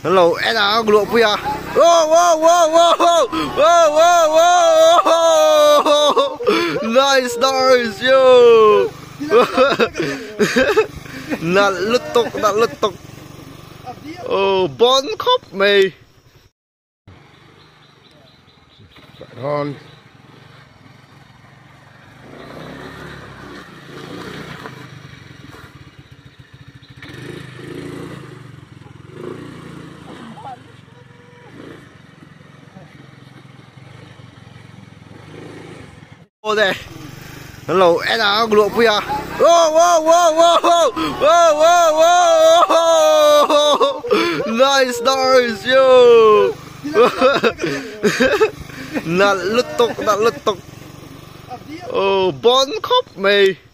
Lo en a luah pui a. Wow wow wow wow wow wow wow nice nice yo. Nalh lutuk nalh lutuk. Oh bon khawp mai. Ron. Ode. Lo en a luah pui a. Wow wow wow wow wow wow wow nice nice yo. Nalh lutuk nalh lutuk. Oh bon khawp mai.